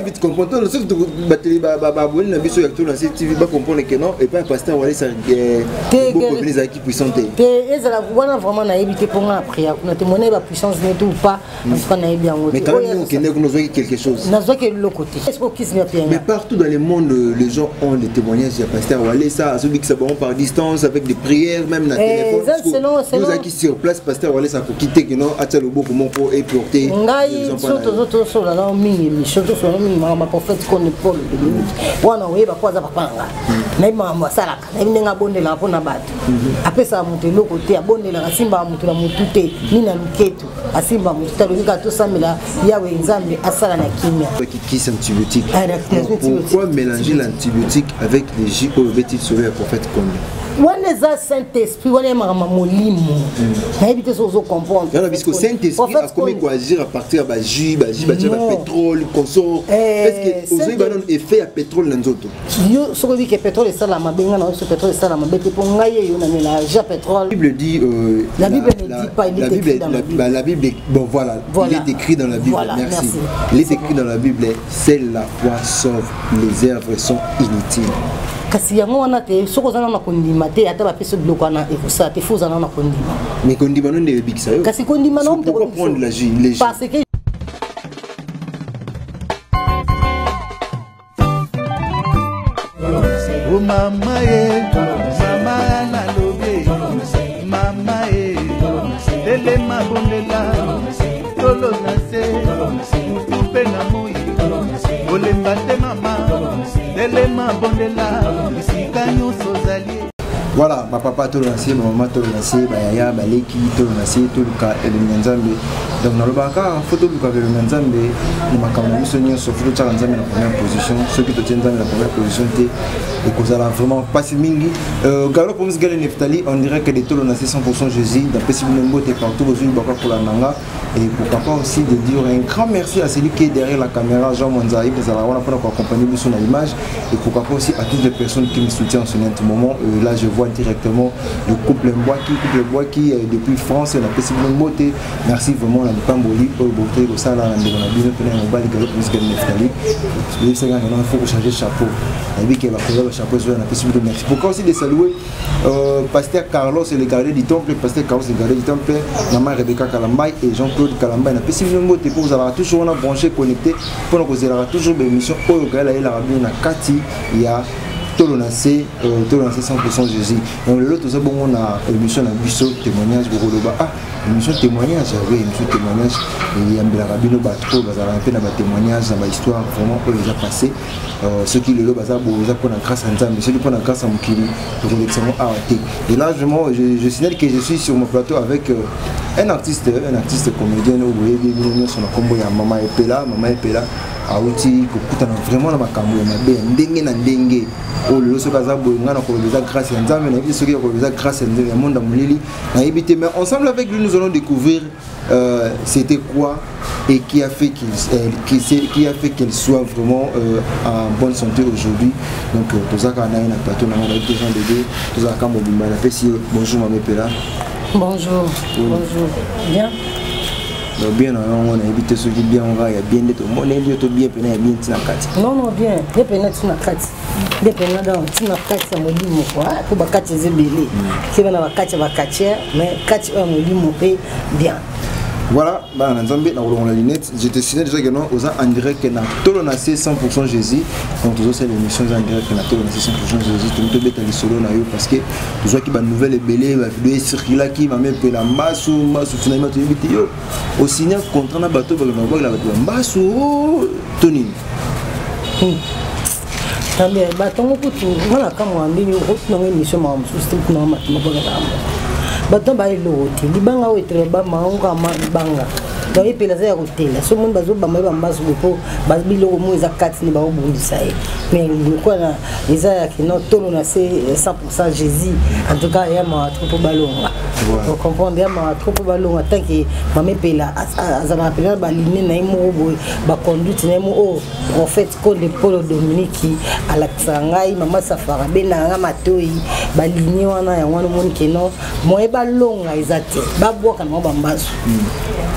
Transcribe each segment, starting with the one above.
Assez vite comprendre. Soki bateli baabonné na biso ya Tolo na Se TV bacomprendre que non, epai ya pasteur Walesa boko ebele ezalaki puissant te. Te, ezala wana vraiment nayebi te, mpo nga na prière kuna te, mona yeba puissance nete ou pas. En tout cas nayebi yango te. Mais quand même okende kuna, ozwaki quelque chose? Nazwaki eloko te. Est-ce que okisi na pianga? Mais partout dans le monde, les gens ont des témoignages ya pasteur Walesa, azobikisa bango par distance avec des prières, même na téléphone. Ozalaki sur place, pasteur Walesa akoki te kino atia loboko moko eporte? Ngai so tozo tosola nao mingi émission, tosola nao mingi makambo prophète Kone Paul Dominique wana, oyeba po aza papa na nga. Nayebi makambo asalaka, nayebi ndenge abondelaka mpo na bato. Apesaka moto eloko te, abondelaka, asimbaka moto na motu te, nini na luketu, asimba motu te. Alobi kaka tosambela Yawe Nzambe asala na kimia. Kisi antibiotique. Pourquoi mélanger l'antibiotique avec les jus oyo obeti lisolo ya prophète Konde? Wana eza Saint Esprit, wana ye makambo molimo. Nayebi te soki ozocomprendre. Yana bisiko Saint Esprit akomi koagir à partir ya bajus, bajus batia bapétrole, consort. Est ce que ozoyeba nano effet ya pétrole na nzoto? Yo soki oyebi ke pétrole esala mabe, ngai na biso pétrole esala mabe te, mpo ngai eyo namela ja pétrole. La Bible dit la Bible ne dit pas, il est écrit dans la Bible. La Bible, bon voilà, voilà, il est écrit dans la Bible. Voilà, merci. Merci. Il est écrit dans la Bible: seule la foi sauve, les œuvres sont inutiles. Kasi yango wana te, soki oza nano na kondima te, ata bapesi biloko wana ekosala te. Fo oza nano na kondima. Mais kondima no nde ebikisa yo. Kasi kondima no, pourquoi prendre la jus, les jus? Parce que O mama ye, mama nalobi, mama ye, telema, bondela, tolo na se, butu mpe na moi, kolemba te. Mama, telema, bondela, esika nyonso ozali. Voilà, bapapa tolo na se, bamama tolo na se, bayaya, baleki tolo na se, toluka elongi ya Nzambe. Donc nalobaka kaka, fo tolukaka elongi ya Nzambe na makambo na biso nyonso, fo totiaka Nzambe na première position. Soki totie Nzambe na première position te, ekozala vraiment mpasi mingi. Galo Promis Gale Neftali en direct de Tolo na se 100% Jésus. Napesi bino mbote partout bozwi baka kolanda nga. Et pourquoi pas aussi de dire un grand merci à celui qui est derrière la caméra, Jean Mwanzaï, wana mpona koaccompagner biso na image. Et pourquoi pas aussi à toutes les personnes qui me soutiennent en ce moment. Là, je vois directement le couple Mbwaki, couple Mbwaki depuis France, napesi bino mbote. Merci vraiment na lipamboli oyo botei kosala na ndeko na bino mpena ya mobali Galo Promis Gale Neftali. Oyebisaka nga faut kochanger chapeau, nayebi ke bakoza bachapeau ezoya. Napesi bino merci. Pourquoi aussi de saluer Pasteur Carlos le gardien du temple, Pasteur Carlos le gardien du temple, Maman Rebecca Kalambay et Jean-Claude Kalambay. Napesi bino mbote mpo ozalaka toujours wana branché, connecté, mpona kozelaka toujours baémission oyo Gael ayelaka bino na kati ya Tolo na se, Tolo na se 100% Jésus. Donc lelo toza bongo na émission na biso témoignage. Bokoloba: ah, émission témoignage. Oui, émission témoignage eyambelaka bino bato oyo bazalaka mpe na batémoignage, na bahistoire vraiment oyo eza passé. Soki lelo baza boye, eza mpona grâce ya Nzambe. Soki mpona grâce ya mokili, tokolekisa yango awa te. Et là vraiment, je signale que je suis sur mon plateau avec un artiste comédien oyo boyebi bino nyonso na nkombo ya Mama Epela. Mama Epela awuti kokutana vraiment na makambo ya mabe ya ndenge na ndenge oyo lelo soki aza boye, ngai na koloba eza grâce ya Nzambe. Nayebi te soki ya koloba eza grâce ya Nzambe ya monde ya molili, nayebi te. Mais ensemble avec lui, nous allons découvrir c'était quoi et qui a fait qu'elle soit vraiment en bonne santé aujourd'hui. Donc tozalaka na ye na plateau na ngai, nayebi te, Jean Dede, tozalaka mobimba. Napesi ye bonjour, Mama Epela. Bonjour. Oui. Bonjour. Bien. Donc bien na yango, nayebi te soki bien ngo ya bien nde tomoneli yo to bien pena ya bien ntina kati. Non, bien nde pena ntina kati, nde pena donc ntina kati ya molimo kua, po bakati eza ebele, keba na bakati ya bakatiere, mais kati oyo ya molimo mpe bien. Voilà, bana na Nzambe, na kolongola lunette. Je te signale déjà que non, oza en direct na Tolo na se 100% Jésus. Donc tozosala émission eza en direct na Tolo na se 100% Jésus. Tomi tobeta lisolo na yo parce que tozwaki banouvelle ebele, bavideo ecirculaki, Mama Epela mbasu mbasu. Finalement toyebi te, yo osigne contrat na bato bakenda kobakela bato bambasu to nini? Tambe bato yango kutu nga na kamwa ndenge okotunanga émission makambo mosusu te, kutunanga mato mabakaka bato ba eloko te. Libanga oyo etela bamangama libanga, donc epela aza ya kotela. So moni bazobamba ye bambasu boye mpo biloko mo eza kati nde baobundisa ye. Mais lokola eza ya kino Tolo na se 100% Jésus, en tout cas ya mawa trop mpo balonga. Ocomprendre, ya mawa trop mpo balonga, tant que mama Epela azalaka mpenza baline na ye moko boye, baconduite na ye moko oyo prophète Konde Polo Dominique alakisaka ngai. Mama Safara abendaka nga matoi, baline wana, yango wana omoni que non, moye balonga eza te. Babwaka nango bambasu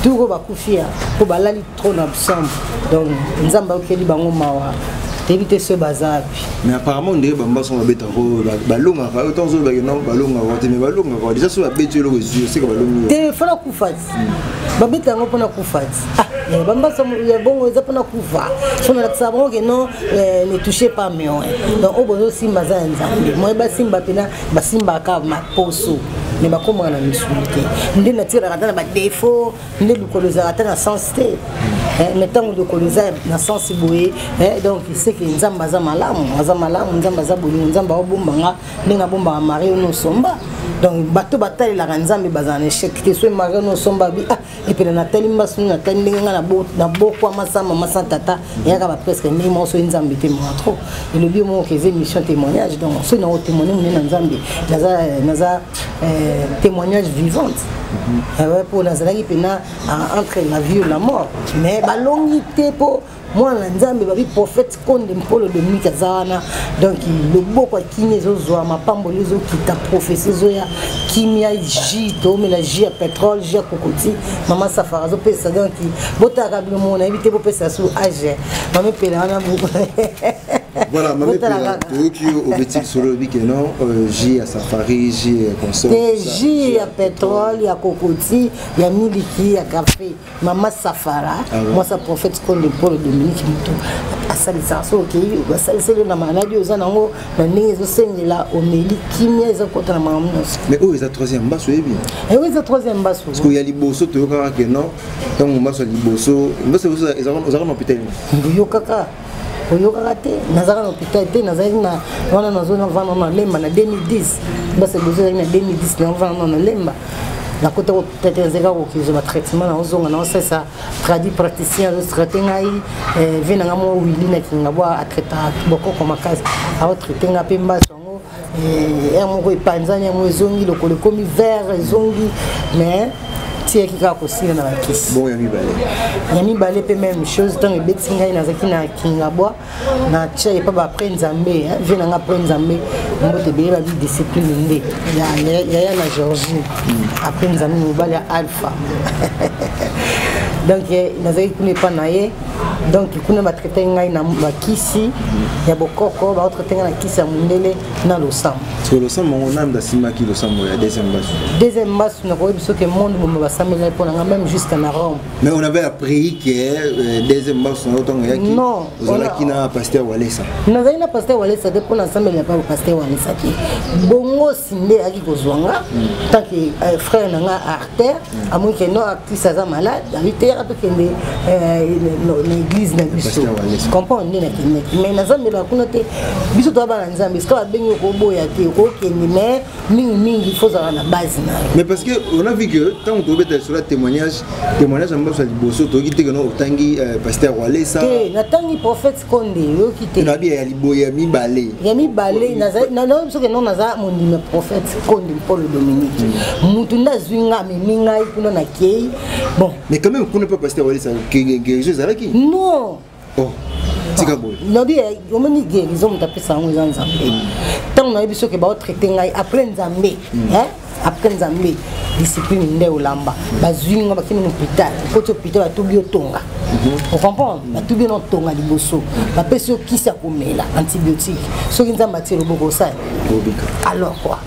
tuko bakufi ya mpo balali trop na psaume. Donc Nzambe ayokeli bango mawa, toyebi te soki baza wapi. Mais apparemment, ndenge bambaso babetaka, balongaka oyo ntango ozolobaki non, balongaka te, mais balongaka déjà. So babeti eloko ezwi, oseka balongi. Te, fona kufa ti babeta yango mpona kufa ti. Bambaso ya bongo eza mpona kufa. So nalakisaka bango que non, ne touchez pas mes oints. Donc oyo bozosimba aza ya Nzambe. Moye basimba mpena, basimbaka maposo, mais bakomaka na misuni te. Nde natiraka ata na badéfauts, nde lokolo ezalaka ata na sens te, mais ntango lokolo eza na sens boye, donc seke Nzambe aza malamu, aza malamu. Nzambe aza bolingo, Nzambe aobombanga ndenge abombaka Marie ono osomba. Donc bato batalelaka Nzambe bazala na échec te. So Marie ono osomba bi, ah, epela natali mbasu, natali ndenge ngai nabokwama sa mama sa tata, eyaka bapresque ndenge moko. Soki Nzambe te, mawa trop. Elobi yo moko, eza émission témoignage. Donc soki nango témoigne monene na Nzambe, naza témoignage vivante mpo nazalaki mpena entre la vie ou la mort, mais balongi te mpo mwana na Nzambe, babi prophète Konde Mpolo Dominique aza wana. Donc loboko ya kimia ezozwa, mapamboli ezokita, prophétie ezoya, kimia, jus toomela, jus ya pétrole, jus ya kokoti, mama Safara azopesa. Donc botalaka bino moko, nayebi te, bopesa su age mama Epela wana. Voilà, mama Epela, toyoki yo, obeti lisolo, olobi que non, jus ya safari, jus ya consort. Te, jus ya pétrole, ya kokoti, ya miliki, ya café. Mama Safara, mwasi ya prophète Konde Paul Dominique, moto asalisaka. So okei, basaliseli yo na maladi oza nango na ndenge ezosengela, omeli, kimia ezokota na makambo nyonso. Mais oyo eza troisième mbaso, oyebi? Oyo eza troisième mbaso. Parce que ya liboso toyokaka que non, ntango mbaso ya liboso, mbaso ya liboso ozalaka na hôpital. Oyokaka, oyokaka te, nazalaka na hôpital te. Nazalaki na wana, nazovanda na Lemba na 2010. Mbaso ya liboso ezalaki na 2010, nazovanda na Lemba. Nakota hôpital te, nazalaki kaka kokezwa batraitement, naozonga, naosalisa tradi praticien azotraite ngai, ve na ngai moko Wili na kinga bwa, atraita bokoko makasi, aotraite ngai mpe mbaso yango ya moko epanzani, yango ezongi, lokolo ekomi vert, ezongi, mais tiyaki kaka kosila na bakisi. Bon, ya mibale? Ya mibale mpe même chose. Ntango ebetisi ngai, nazalaki na Kingabwa, na tia epa baprès Nzambe, vie na nga après Nzambe, mbote ebele, babi discipline nde yaya na Georgie après Nzambe, mobali ya Alpha. Donc nazalaki kuna epa na ye. Donc kuna batraite ngai na bakisi ya bokoko, baotraite ngai na kisi ya mondele na losambo. Parce losambo yango, nani asimbaki losambo ya deuxième mbasu? Deuxième mbasu, nakoyebi soki monde momo basambelaki mpo na ngai, même jusqu'à na Rome. Mais on avait appris que deuxième mbasu na yo, ntango eyaki, Non. ozalaki na pasteur Walesa. Nazali na pasteur Walesa te, mpo nasambela pa pasteur Walesa te. Bongosi nde ayaki kozwa nga tant que frère na nga artère amoni que non, artiste aza malade, abi te, yaka tokende na église na biso. Pasteur Walesa. Comprendre nde nakendaki, mais nazambelaka kuna te. Biso toza bana Nzambe, esika babengi, okoboya te, okokende, mais mingimingi faut ozala na base na yo. Mais parce que on a vu que ntango tobeta lisolo ya témoignage, témoignage ya mbasu ya liboso, toyoki te que non, otangi pasteur Walesa. Te, natangi prophète Konde, oyoki te? Nabi ya liboye, ya mibale. Ya mibale, nayebi soki non, naza mondimi ya prophète Konde Mpolo Dominique. Mutu nde azwi nga, amemi ngai kuna, nakei, bon. Mais quand même, kuna mpe pasteur Walesa, guérison ezalaki? Non. Oh, tika boye. Nabi, omoni, guérison moto apesa yango eza Nzambe. Ntango nayebi soki baotraite ngai après Nzambe, hein? Après Nzambe, discipline nde olamba, bazwi nga, bakimi na hôpital. Okoti hôpital, batubi yo tonga, ocomprendre, batubi yo na tonga liboso, bapesi yo kisi ya komela, antibiotique. Soki Nzambe atie loboko, osala. Obika. Alors quoi?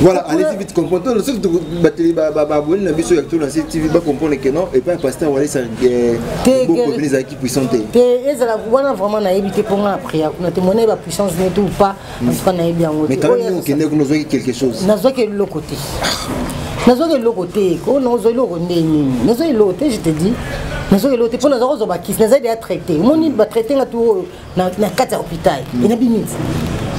Voilà, allez-y vite comprendre. Soki bateli baboni na biso ya Tolo na Se TV bacomprendre que non, epai pasteur Walesa, boko ebele ezalaki puissant te. Te, ezala wana vraiment nayebi te, mpo nga na prière kuna te, mona yeba puissance neti ou pas, en tout cas nayebi yango. Mais te. quand même, okende kuna, ozwaki quelque chose? Nazwaki eloko te, nazwaki eloko te. Ko nazwa eloko nde nini? Nazwa eloko te, je te dis, nazwaki eloko te, mpo nazwa kozwa bakisi, nazali deya traité. Omoni, batraité nga tu oyo na kati ya hôpital, enabimi ti.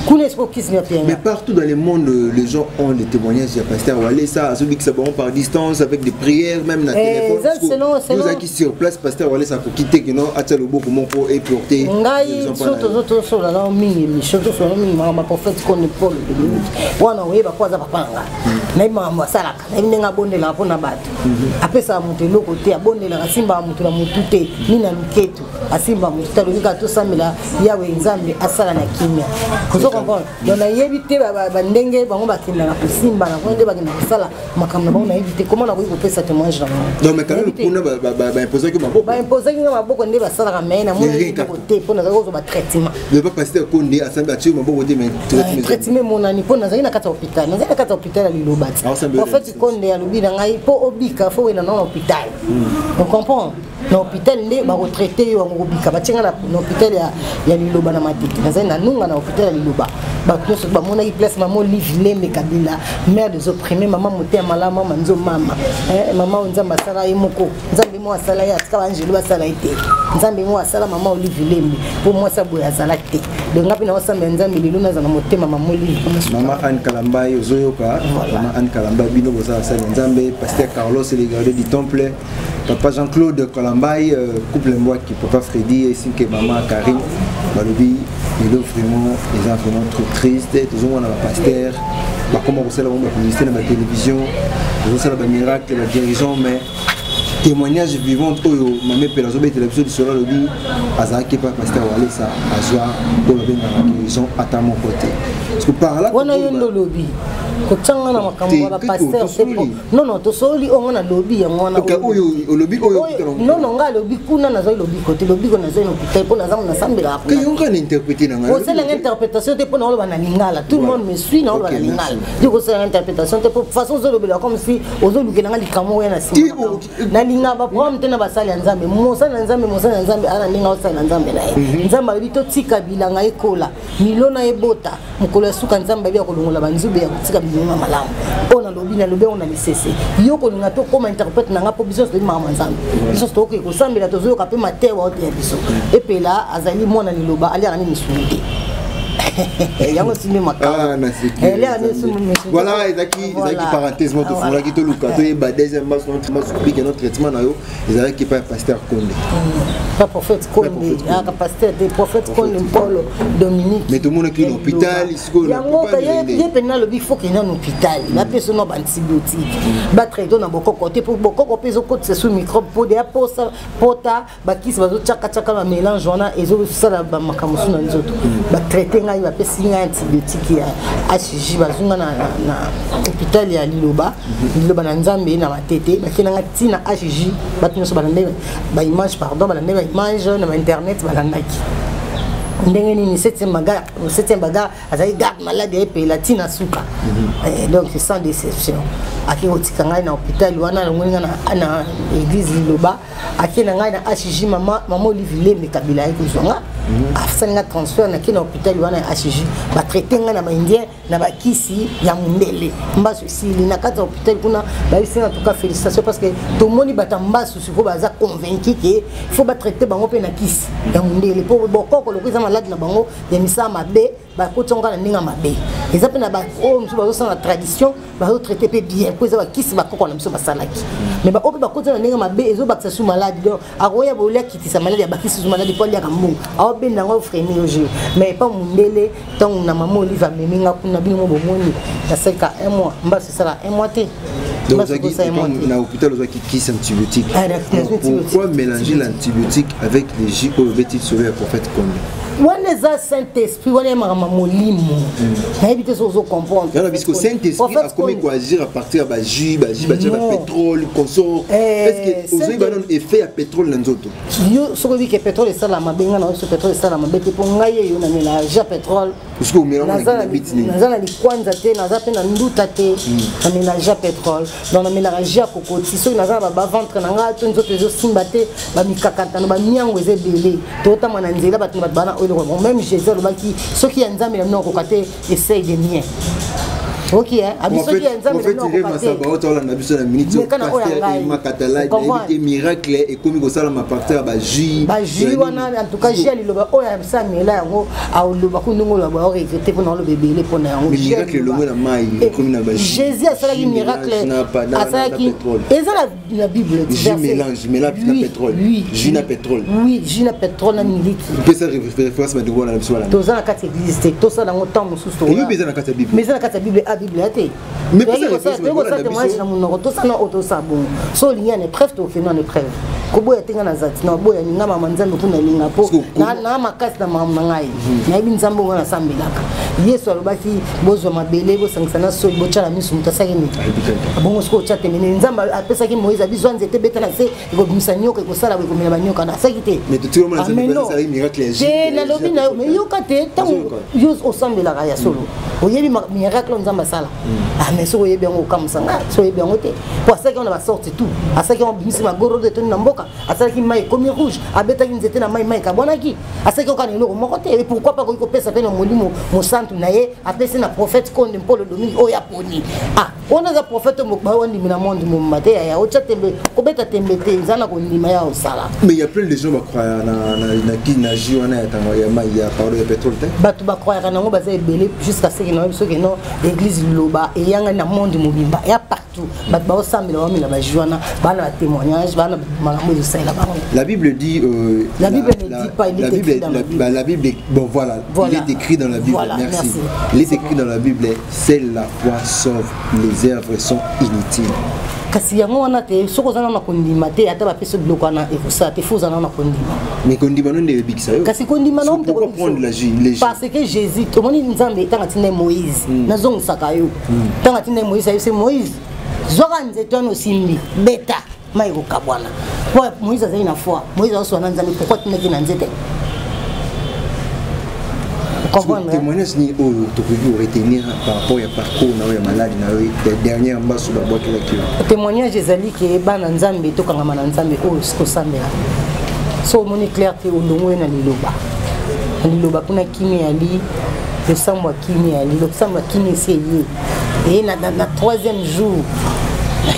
Kuna esiko kisi nini apeya? Mais partout dans le monde, les gens ont des témoignages ya pasteur Walesa, azobikisa bango par distance avec des prières, même na Eh, téléphone. eza selon Ozalaki sur place, pasteur Walesa akoki te kino atia loboko moko eporte. Ngai so tozo tosola nao mingi émission, tosola nao mingi makambo ya prophète Konde Paul Dominique. Wana oyeba po aza papa na ngai, nayebi makambo asalaka, nayebi ndenge abondelaka mpona bato. Apesaka moto eloko te, abondelaka, asimbaka moto na motu te, ni na luketu asimba motu te. Alobi kaka tosambela Yawe Nzambe asala na kimia. Ozo comprendre? Donc nayebi te bandenge bango bakendaka kosimbana kuna, nde bakendaka kosala makambo na bango, nayebi te comment nakoki kopesa témoignage na bango. Non, mais quand même Nayebi te. kuna baimposaki maboko. Baimposaki nga maboko nde basalaka, mais namoni Rien eloko te, mpo nazalaki kozwa batraitement. Mais pas pasteur Konde asambi atie maboko te, mais traitement. Traitement emonani mpo nazalaki na kati ya hôpital, nazalaki na kati ya hôpital ya Liloba ti. Ah, osambeli. Prophète Konde alobi na ngai mpo obika, fo wenda na hôpital. On comprend? Na hôpital nde bakotraite yo yango kobika. Batie nga na hôpital ya Liloba na Matete. Nazali na nunga na hôpital ya Liloba. Bato nyonso bamonaki place mama Olive Lembe Kabila, mère des opprimés, mama motema malamu, mama nzo mama. Mama oyo Nzambe asala ye moko, Nzambe mo asala ye, atika baangelu basala ye te. Nzambe mo asala mama Olive Lembe mpo mwasi aboye azala te. Donc nga mpe naosambela Nzambe lelo naza na motema mama Olive. Mama Anne Kalambai, ozoyoka? Voilà. Mama Anne Kalambai, bino boza basali ya Nzambe, pasteur Carlos, le gardien du temple, papa Jean-Claude Kalambai, couple Mbwaki, papa Freddy ainsi que mama Karine, balobi lelo vraiment eza vraiment trop triste. Tozomona bapasteur bakoma kosala bango bapublicité na batélévision, tozosala bamiracle, baguérison, mais témoignage vivante oyo mame Epela azobetela biso lisolo, alobi azalaki epa pasteur Walesa, azwa oyo babengaka guérison ata moko te. Parce que par là Wana yo nde olobi kotianga na makambo ya Te, bapasteur te. tosoli. Non, tosoli oyo nga nalobi yango wana. Ok, oyo olobi oyo Non, nga alobi kuna nazwaki lobiko te. Lobiko nazwaki na hôpital mpo naza nasambelaka kuna. Yo nga na interprété na ngai. Kosalanga interprétation te, mpo na oloba na lingala, tout le monde me suit na oloba na lingala. Merci. Yo kosalanga interprétation te, mpo façon ozolobela comme si ozolukela nga likambo oya na Ti, nsima. Nalinga baproblème te na basali ya Nzambe. Mosali na Nzambe, mosali na Nzambe aza na ndenge aosala na Nzambe na ye. Nzambe alobi totika bilanga ekola, milona ebota, mokolo ya suka Nzambe ayebi ya kolongola banzube ya kotika bilonga malamu. Oyo nalobi, nalobi yango na lisese. Yo kolinga tokóma interprète na nga, mpo biso nyonso toyebi makambo ya Nzambe. Biso nyonso tokoki kosambela, tozoyoka mpe matewa oyo ya biso. Epela azali mwana liloba, aliaka nde misuni te, yango simbi Ah, naseki. Eliaka nde misuni. Voilà, ezalaki parenthèse moko tofungolaki. Toluka toyeba deuxième masse, notre bike, notre traitement na yo ezalaki epai ya pasteur Konde. Pa prophète Konde. Prophète Konde. Aka pasteur te, prophète Konde Mpolo Dominique. Mais tomonaki na hôpital, sikoyo na yango hôpital ye nde. Ye mpenza alobi faut kende na hôpital, bapesa no baantibiotique, batraite na bokoko te, po bokoko mpe ezokotisa su microbe, po deya posa pota bakisi bazotiakatiaka bamélange wana ezosala bamakambo su na nzoto. Batraite ngai, bapesi ngai antibiotique ya HJ, bazunga na hôpital ya Liloba, Liloba na Nzambe na Matete. Bakei na ngai ntina HJ. Bato nyonso balande baimage, pardon, balande baimage na bainternet, balandaki ndenge nini septième bagarre, septième bagarre azali garde malade ya Epela ntina suka. Donc sans déception, ake kotika ngai na hôpital wana, alongoli ngai na église Liloba, ake na ngai na HJ. Mama Olive Lembe Kabila aye kozwa nga, asali nga transfert, nake na hôpital wana ya HJ, batraite ngai na baindien na bakisi ya mondele. Mbasu esili na kati ya hôpital kuna. Bayebisi nga, en tout cas félicitation, parce que tomoni bato ya mbasu sikoyo baza convaincu ke faut batraite bango mpe na kisi ya mondele, mpo bokoko loko eza malade na bango ya misala mabe, bakoti yango kaka na ndenge ya mabe. Eza mpe na baoyo mosusu bazosala na tradition, bazotraite mpe bien, mpo eza bakisi bakoko na biso basalaki. Mais baoyo mpe bakoti na ndenge mabe, ezobakisa su maladi. Donc akoya bolia akitisa maladi, abakisi su maladi mpo aliaka mbongo, aobenda yango, ofreine yo jeu. Mais epa mondele, ntango na mama Olive amemi nga kuna, bino mo bomoni, nasalika un mois, mbasu esala un mois te. Donc Mbasu ekosala un mois te. na hôpital ozwaki kisi antibiotique. Ah, nazwi Donc, pourquoi antibiotique. mélanger l'antibiotique avec les jus oyo obeti lisolo ya prophète Konde? Wana eza saint esprit, wana ya makambo ya molimo, nayebi te so ozocomprendre. Yana puisque saint esprit akomi koagir à partir ya bajus, bajus batia Non. bapétrole consort. Eh, Est ce que ozoyeba nano effet ya pétrole na nzoto? Yo soki oyebi ke pétrole esala mabe, ngai na yo so pétrole esala mabe te, mpo ngai eyo namela ja pétrole. Parce que omelanga Naza na na biti nini? Naza na likwanza te, naza mpe na nduta te. Namela ja pétrole, donc namelaka jus ya kokoti soki naza na baventre na ngai to nzoto ezosimba te, bamikakatano, bamiango eza ebele, totamba na nzela, bato na bato bana oyo eloko. Même Jésus alobaki soki ya Nzambe na bino akoka te, essaye de mien. Ok, hein? Abi soki ya Nzambe Prophète na Irene okoka te. Masaba oyo tolanda biso na minute. Meka na oyo ya Pasteur ngai. Emma Katalai, Comprendre. nayebi te miracle ekomi kosalama partir ya bajus. Bajus wana, en tout cas jus ya liloba oyo asamela yango, aoloba ku ndenge oloba, aoregrete mpona oloba ebele mpona yango. Mais Jus ya miracle liloba. elongwe na mai, ekomi na ba jus. Jésus asalaki Jus miracle. mélange na Asalaki pétrole. eza na Bible. Jus Verset. mélange, mélange na Oui, pétrole. oui, Jus na oui. pétrole. Oui, jus na pétrole na miliki. Mpesa référence bandeko wana na biso wana. Toza na kati ya église te, tosala yango ntango mosusu. Eyobi eza na kati ya Bible. Mais eza na kati ya Bible, a Bible ya te. Mais pesa référence, Toyei kosala bandeko témoignage biso. na monoko, tosala oyo tosala bongo. So olingi ya na épreuve, tokende na épreuve. Koboya te, nga naza ti na boya ninga mama Nzambe kuna elinga mpo Parce que na makasi na makambo na ngai. Nayebi Nzambe onga nasambelaka. Yesu alobaki: bozwa mabele, bosangisa na soi, botya na miso moto. Asalaki nini? Ayebi kaka. Bongo soki otya temene, Nzambe apesaki Moïse, abizwa nzete, beta na se, ekobimisa nyoka, ekosala boye, ekomela banyoka na asalaki te. Mais totikala mona Nzambe Ah, mais non. asalaki miracle ya jus- Te, ya nalobi jus na ya yo, mais yoka te, ntango Nazoyoka. yo osambelaka ya solo, oyebi miracle oyo Nzambe asala. Ah, mais soki oyebi yango, okamwisa ngai. Soki oyebi yango te, po asalaki yango na basorte tout, asalaki yango, abimisi magorodo etondi na mboka, asalaki mai ekomi rouge, abetaki nzete na mai, mai ekabwanaki, asalaki yango kaka na eloko moko te. Et pourquoi pas koki kopesa mpe na Molimo Mosantu na ye, apesi na prophète Konde Mpolo Dominique oyo aponi. Ah, wana eza prophète oyo bawandimi na monde mobimba te. Yaya, otya tembe, kobeta tembe te, eza na kondima ya osala. Mais il y a plein de gens bacroyaka na jus wana ya tango ya mai ya, pardon, ya pétrole te. Bato bacroyaka nango baza ebele, jusqu'à ce que nayebi soki no église liloba eyangani na monde mobimba ya partout, bato baosambela, bamela bajus wana, bana batémoignage, bana makambo ezosalela bango. La Bible dit. La Bible ne dit pas, il est La écrit Bible, dans la Bible. Bah, la Bible, bon voilà, Voilà. il est écrit dans la Bible. Voilà, merci. merci. Il est écrit dans la Bible, c'est la foi sauve, les œuvres sont inutiles. Kasi yango wana te, soki oza nano na kondima te, ata bapesi biloko wana, ekosala te. Fo oza nano na kondima. Mais kondima no nde ebikisa yo. Kasi kondima na Pourquoi prendre la jus, les jus? Parce que Jésus, tomoni Nzambe ntango atinda ye Moïse, nazongisaka yo, ntango atinda ye Moïse, ayebisi Moïse: zwaka nzete wana osimbi, beta mai, ekokabwana. Po Moïse azali na foi, Moïse azoswana Nzambe, pourquoi atindaki na nzete? Comprendre, hein? Témoignage nini oyo tokoki koretenir par rapport ya parcours na yo ya maladi na yo ya dernière, mbasu babwakelaki yo? Témoignage ezali ke bana Nzambe tokangama na Nzambe oyo tosambela. So omoni clair te, olongo ye na liloba, na liloba kuna kimi yali losambo ya kimi, yali losambo ya kimi esi eye eye na troisième jour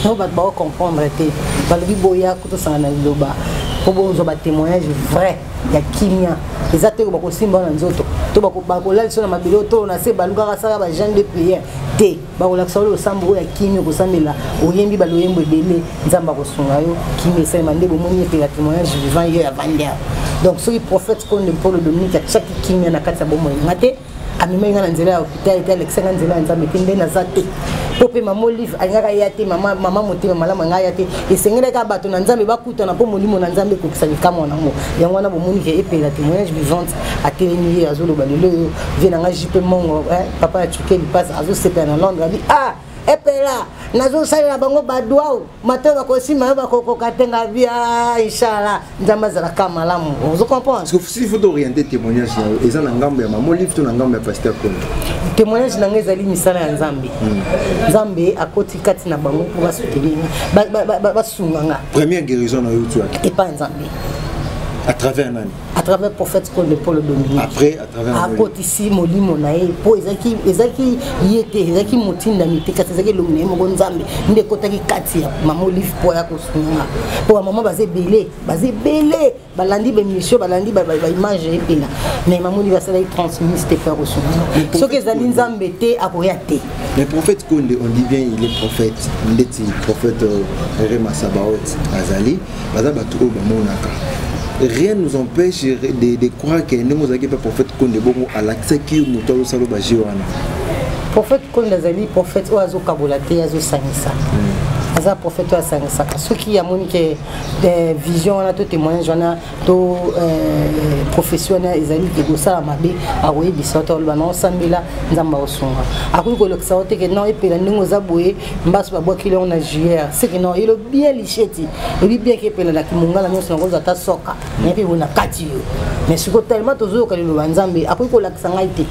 oyo bato baocomprendre te, balobi boya kotosanga na liloba mpo bozwa batémoignage vrai ya kimia. Eza te bakosimba na nzoto to bakolalisa na mabele oyo to na se, balukaka sala bagenre de prière te. Bakolakisa oyo losambo oyo ya kimia, okosambela, oyembi baloyembo ebele, Nzambe akosunga yo, kimia esalema. Nde bomoni epela témoignage vivant ye avandi awa. Donc soki prophète Konde Mpolo Dominique atiaki kimia na kati ya bomoi nanga te, amemaki nga na nzela ya hôpital te, alekisanga nzela ya Nzambe te, nde naza te. Mpo mpe mama Olive alingaka ya te, mama motema malamu anga ya te. Esengelaki kaka bato na Nzambe bakutana mpo molimo na Nzambe ekokisa likamwa nango. Yango wana bomoni ke epela témoignage vivante atelemi, ye azoloba lelo oyo. Vie na nga JP Mongo, papa ya Chuke Lipasa, azosepela na Londres, abi: ah, epela nazosalela bango badwau mato bakosimba yo, bakokoka te. Nga bia inshallah, Nzambe azalaka malamu, ozo comprendre. Parce que s'il faut orienter témoignage na yo, eza na ngambo ya mama Olive to na ngambo ya pasteur Konde? Témoignage na ngai ezali misala ya Nzambe. Nzambe akoti kati na bango mpo basoutenir, basunga nga. Première guérison na yo otiwaki? Epai ya Nzambe. À travers nani? À travers prophète Konde Paul Dominique. Après, à travers Mama Olive. Akotisi molimo na ye, mpo ezalaki ye te, ezalaki motindami te, kasi ezalaki elongi na ye moko Nzambe nde ekotaki kati ya mama Olive mpo aya kosunga nga. Mpo bamama baza ebele, baza ebele, balandi baémission, balandi baimage epela, mais mama Olive asalaki 30 minutes te mpo ya kosunga nga. Soki ezali Nzambe te, akoya te. Mais prophète Konde, on dit bien il est prophète. Ndeti prophète Rema Sabaoth azali, baza bato oyo bamonaka. Rien ne nous empêche de croire que ndenge ozalaki mpe prophète Konde bongo alakisaki yo moto azosala baje wana. Prophète Konde azali prophète oyo azokabola te, azosangisa. Aza prophète oyo asangisaka. Soki amoni ke vision wana to témoignage wana to prophétie wana ezali ekosala mabe, akoyebisa yo to aloba na osambela, Nzambe akosunga. Akoki kolekisa yo te ke non, epela ndenge oza boye, mbaso babwakeli yango na juillet, seke non, elo bien licheti, ebi bien ke epela na kimongala nyonso nakozwa ata soka naye mpe boye na kati yo. Mais sikoyo, tellement tozoyoka liloba Nzambe, akoki kolakisa ngai te.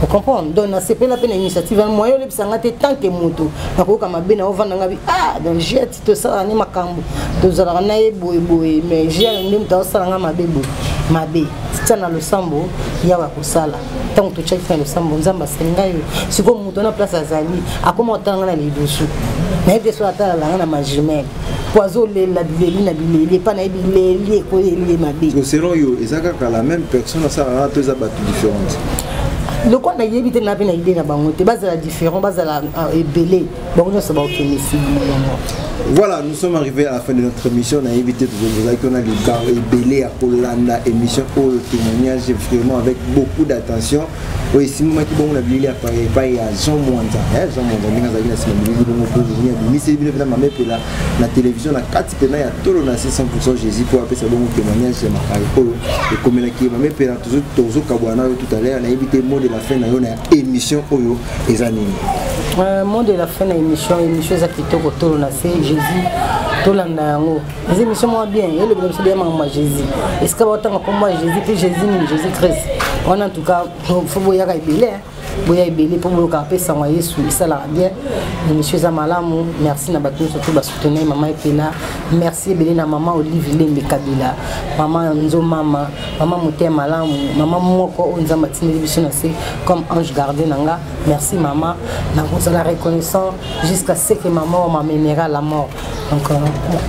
Ocomprendre? Donc nasepela mpe na initiative wana. Moyen olebisa nga te, tant que moto nakoyoka mabe na ovanda nga bi ah, donc jet tosalaka nde makambo, tozalaka na ye boyeboye, mais jet nde moto aosala nga mabe boye mabe. Tia na losambo, yawe akosala. Ntango totiaki na losambo, Nzambe asali ngai oyo. Sikoyo moto wana, place azali, akoma otala nga na lidusu, nayebi te so atalala nga na majumele, po azolela bileli na bileli epai na ye, bileli ekoyeli ye mabe. Selon yo, eza kaka la même personne asalaka to eza bato différente? Lokola nayebi te, na mpe na idée na bango te. Bazala différent, bazala ebele, bango nyonso bakokende nsima molongo. Voilà, nous sommes arrivés à la fin de notre émission. On a invité tous les gens ebele à kolanda émission pour le témoignage vraiment avec beaucoup d'attention. Oui, si moi qui bon la bilili epai ya Jean Mwanza, eh, Jean Mwanza ndenge azalaki na nsima bilili bongo mpo bozongi abimiseli bino mpena mame mpela na télévision na kati mpena ya tolo na 600 Jésus mpo apesa bongo témoignage ya makambo oyo ekomelaki ye. Mame mpela, tozokabwana na yo tout à l'heure. Nayebi te, mot de la fin na yo na émission oyo eza nini? Mot de la fin na émission: émission eza kitoko, tolo na se Jésus, tolanda yango. Eza émission moko bien, elobela biso deya makambo ya Jésus, esika baotanga nkombo ya Jésus mpe Jésus nini, Jésus Christ wana. En tout cas, faut boyaka ebele, boya ebele mpo boyokaka mpe sango ya Yesu, esalaka bien. Émission eza malamu. Merci na bato nyonso to basoutenir mama Epela. Merci ebele na mama Olive Lembe Kabila, mama Nzomama, mama motema malamu, mama moko oyo Nzambe atindeli biso na se comme ange gardien na nga. Merci mama, nakozala reconnaissant jusqu'à ce que ma mort m'amènera la mort. Donc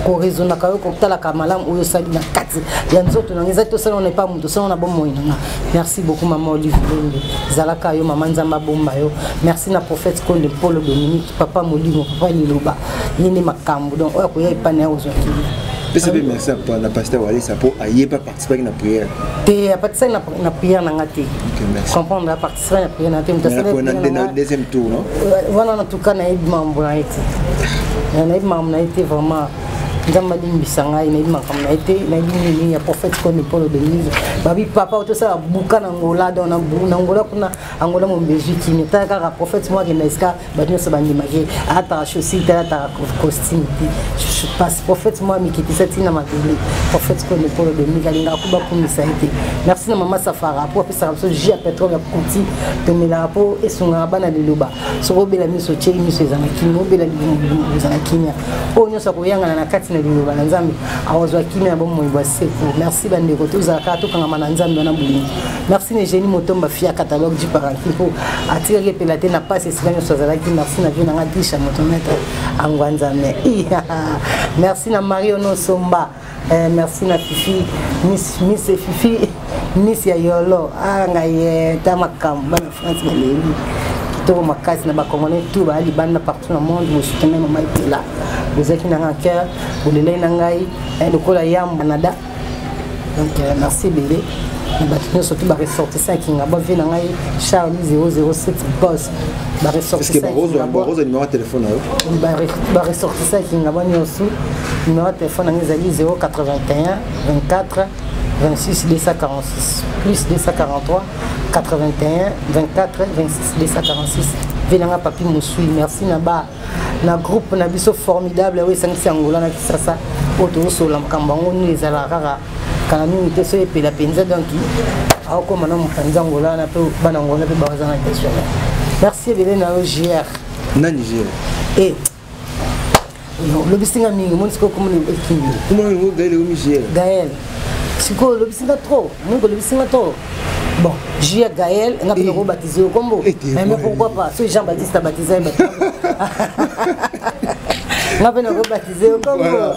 koraisonnaka yo, kotalaka malamu oyo osali na kati ya nzoto nanga, eza tosala wana epa moto osala na bomoi nanga. Merci beaucoup, mama Olive Lembe, ezalaka yo mama, Nzambe abomba yo. Merci na prophète Konde Mpolo Dominique, papa molimo, papa liloba, ye nde makambo. Donc oyo akoya epai na ye kozwa kimia. Pesa mpe merci na pasteur Walesa mpo ayeba participaki na prière. Te, aparticipaki na prière na nga te. Comprendre, aparticipaki na prière na te. Moto asala deuxième tour, non? Wana en tout cas nayebi mambo na ye te, nayebi makambo na ye te vraiment. Nzambe alimbisa ngai, nayebi makambo na ye te. Nayebi nini ya prophète Koni Polo Denise babi papa tosala buka na Ngola. Donc na Ngola kuna, Angola mombezu kimi, tala kaka prophète moko akenda esika bato nyonso bandimaki, alataka chaussure te, alataka costume te. Parce prophète moko amikitisa ntina mabele, prophète Koni Polo Dominique alingaka ko bakumisa ye te. Merci na mama Safara mpo apesaka biso jus ya pétrole ya kuti, tomelaka mpo esungaka bana liloba. Soki obela miso, otyeli miso, eza na kimia. Obela libumu, eza na kimia. Oyo nyonso akoyangana na kati na liloba na Nzambe akozwa kimia na bomoi bwa seko. Merci bandeko, tozalaka tokangama na Nzambe wana bolingo. Merci na Génie Motomba, fia catalogue du paranki, mpo atikaki epela te na pasi esika nyonso azalaki. Merci na vie nanga Trisha Motometre Angwa Nzambe. Merci na Marie Ono Somba. Merci na Fifi Miss, Miss Fifi Miss ya Yolo. Ah, ngai ta makambo bana France baleli kitoko makasi. Na bacongolais tout baya libanda, partout na monde, bosoutenir mama Epela, bozalaki na nga cœur, bolelai na ngai lokola yambo Canada. Donc merci ebele na bato nyonso to baressortissant ya Kingabwa. Vie na ngai Charlie 007 boss, baressortissant ya Kingabwa nyonso, numéro ya telefone na ngai ezali 081 24 26 246, plus 243 81 24 26 246. Vie na nga Papi Mosui. Merci na ba na groupe na biso formidable oyo esangisi Angola na Kisasa, oyo tozosola makambo yango nini ezalaka kaka kala mingi te. So epela mpenza, donc aokóma na mopanzi Angola wana mpe bana Angola mpe baza na question. Merci ebele na yo JR. Nani JR? E olobisinga mingi, omoni sikoyo komona ekimi. Gael omi JR. Gael, sikoyo olobisinga trop, omoni kolobisinga trop. Bon, Julia Gaël, nga mpe nakobatize yo kombo, mais pourquoi pas? So Jean Baptiste abatize ye bato, nga mpe nakobatize yo kombo.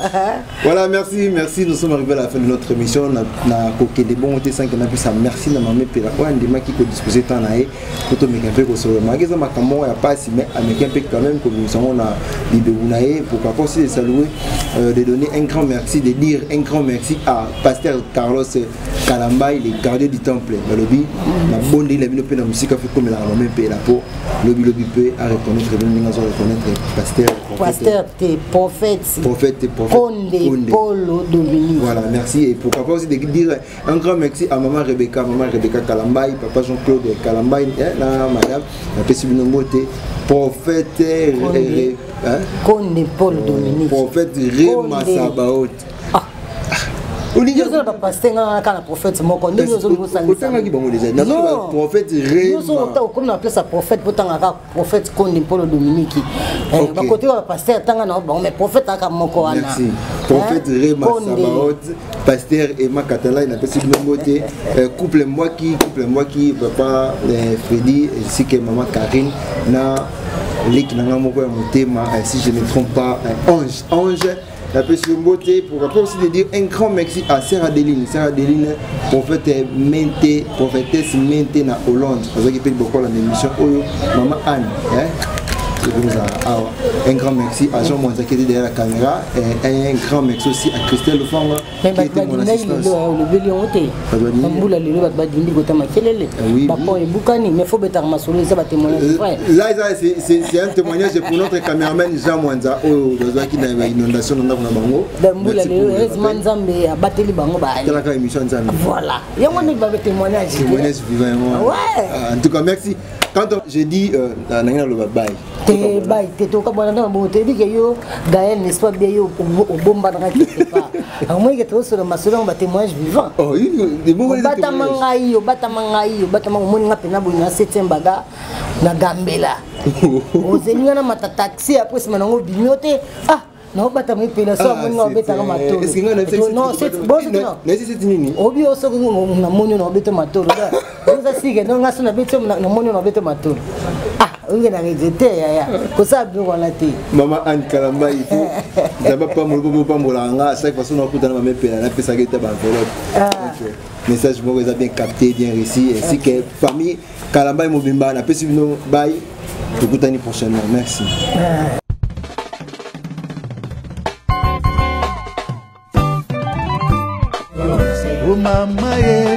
Voilà, merci, merci. Nous sommes arrivés à la fin de notre émission. Na kokende bongo te sans que napesa merci na mame Pela oyo andimaki kodisposer temps na ye po tomeka mpe kosolola. Malgré eza makambo moko ya pasi, mais ameki mpe quand même kobimisa yango na libebu na ye. Pourquoi pas aussi de saluer, de donner un grand merci, de dire un grand merci à pasteur Carlos Kalambai, le gardien du temple. Balobi nabondeli na bino mpe na mosika fe komelaka mame Mpela mpo lobi lobi mpe a reconnaître bino ndenge azo reconnaître pasteur. Pasteur te, prophète. Prophète, prophète. Konde Polo Dominique. Voilà, merci. Et pourquoi pas aussi de dire un grand merci à maman Rebecca, maman Rebecca Kalambai, papa Jean-Claude Kalambai, eh, na madame napesi bino mbote. Prophète Konde Paul Dominique. Prophète Rema Sabaoth. Ah. Olingi oza na bapasteur, nga kaka na prophète moko. Ndenge ozolinga osangisa? Otangaki bango déjà. Nazoloba prophète Rema. Okomi na place ya prophète, mpo tanga kaka prophète Konde Mpolo Dominiki. Bakote oyo bapasteur, tanga na bango, mais prophète kaka moko wana. Merci, prophète Rema Sabaot, pasteur Emma Katalai, napesi bino mbote. Couple Mbwaki, couple Mbwaki, papa Freddy ainsi que maman Karine na leki na nga moko ya motema, si je ne trompe pas, Ange. Ange, napesi yo mbote. Pour rapport aussi de dire un grand merci à Sœur Adeline, Sœur Adeline, prophète Mente, prophétesse Mente na Hollande, azwaki mpe libokola na émission oyo. Mama Anne, hein? Awa, un grand merci à Jean Mwanza qui était derrière la caméra et un grand merci aussi à Christelle Lufanga qui était mon assistance. Olobeli yango te, bambula lelo bato badindi kota makelele, bapont ebukani, mais faut betaka masolo, eza batémoignage vrai. Là, c'est un témoignage pour notre caméraman Jean Mwanza oyo bazwaki na inondation na ndako na bango. Bambula lelo, heureusement Nzambe abateli bango. Talaka émission Nzambe. Voilà, yango nde batémoignage. Témoignage vivant. Ouais. En tout cas, merci. Quand je dis nangi naloba bye. Te, bai te, tokabwana ntango bongo. Toyebi ke yo Gaël, n'est-ce pas bien? Yo obombanaka quelque part, amoyi ke tozosola masolo yango, batémoignage vivant. Obatama ngai, obatama ngai, obatama. Omoni nga mpena boye na septième baga na Gambela, ozeli nga na mata taxi, après nsima nango obimi yo te. Ah, naobatama epela so amoni nga obetaka matolo. Obi yo soki namoni yo na obeta matolo, oza sike. No, nga so nabeti yo, namoni yo na obeta matolo. Ah, oyoke na regretter yaya kosala biloko wana te. Mama Anne Kalamba, il faut Nzambe apambola mpo opambolaka nga. À chaque façon nakutana mama Epela, napesaka ete baenveloppe. Message moko eza bien capté, bien réussi, ainsi que famille Kalamba mobimba. Napesi bino bye, tokutani prochainement, merci. O mama ye.